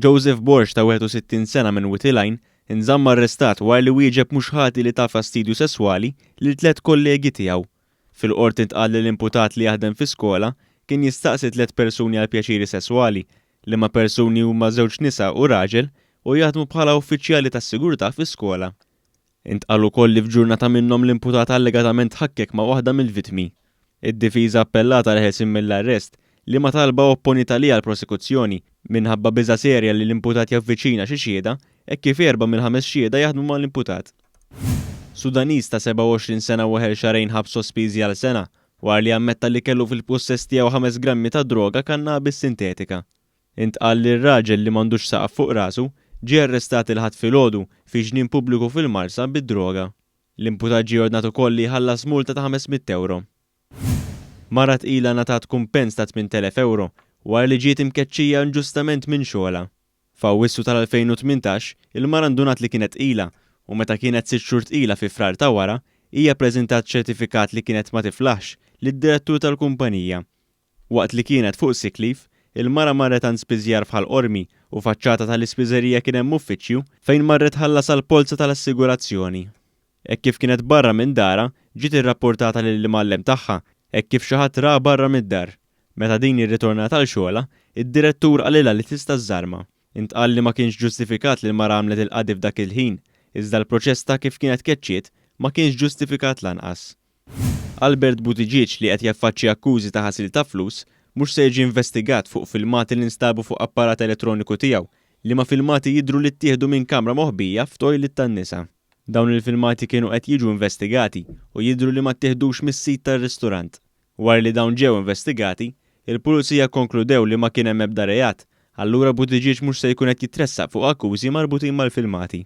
Joseph Borg ta' 61 sena minn Wied il-Għajn inżamm arrestat wara li wieġeb mhux ħati li ta fastidju sesswali lil tlett kollegi tiegħu. Fil-Qorti ntqal li l-imputat li jaħdem fi skola kien jistaqsi tlett persuni għal pjaċiri sesswali, liema persuni huma żewġ nisa u raġel u jaħdmu bħala uffiċjali tas-sigurtà fi skola. Intqal ukoll li f'ġurnata minnhom l-imputat allegatament tħakkek ma' waħda mill-vittmi. Id-difiża appellat għall-ħelsien mill-arrest, liema talba opponiet għaliha l-prosekuzzjoni, minħabba biża' serja li l-imputat javviċina xi xhieda, hekk kif erba' mill-ħames xhieda jaħdmu mal-imputat. Sudaniż ta' 27 sena weħel xahrejn ħabs sospiżi għal sena wara li ammetta li kellu fil-pussess tiegħu ħames grammi ta' droga kannabis sintetika. Intqal li r-raġel li m'għandux saqaf fuq rasu ġie arrestat il-Ħadd filgħodu fi ġnien pubbliku fil-Marsa bid-droga. L-imputat ġie ordnat ukoll li jħallas multa ta' 500 ewro. Mara tqila ngħatat kumpens ta' 8,000 ewro wara li ġiet imkeċċija inġustament minn xogħolha. F'Awwissu tal-2018, il-mara ndunat li kienet tqila u meta kienet sitt xhur tqila fi Frar ta' wara, hija ppreżentat ċertifikat li kienet ma tiflaħx lid-direttur tal-kumpanija. Waqt li kienet fuq sick leave, il-mara marret għand spiżjar f'Ħal Qormi u faċċata tal-ispiżerija kien hemm uffiċċju fejn marret tħallas għall-polza tal-assigurazzjoni. Hekk kif kienet barra minn darha, ġiet irrapportata lill-imgħallem tagħha hekk kif xi ħadd raha barra mid-dar. Meta din irritornat għal xogħolha, id-direttur qalilha li tista' żżarma. Intqal li ma kienx ġustifikat li l-mara għamlet il-qadi f'dak il-ħin, iżda l-proċess ta' kif kienet tkeċċiet ma kienx ġustifikat lanqas. Albert Buttigieg li qed jaffaċċja akkużi ta' ħasil ta' flus mhux se jiġi investigat fuq filmati li nstabu fuq apparat elettroniku tiegħu, liema filmati jidhru li ttieħdu minn kamra moħbija f'toilet tan-nisa. Dawn il-filmati kienu qed jiġu investigati u jidhru li ma ttieħdux mis-sit tar-ristorant. Wara li dawn ġew investigati, il-Pulizija kkonkludew li ma kien hemm ebda reat, allura Buttigieg mhux se jkun qed jitressaq fuq akkużi marbutin mal-filmati.